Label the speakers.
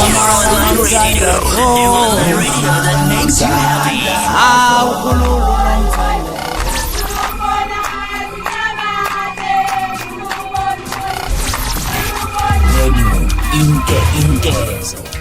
Speaker 1: Your online radio, the new online radio that makes you happy.
Speaker 2: Hawu, khululu nomthandazo.
Speaker 1: Radio Inke Inkezo.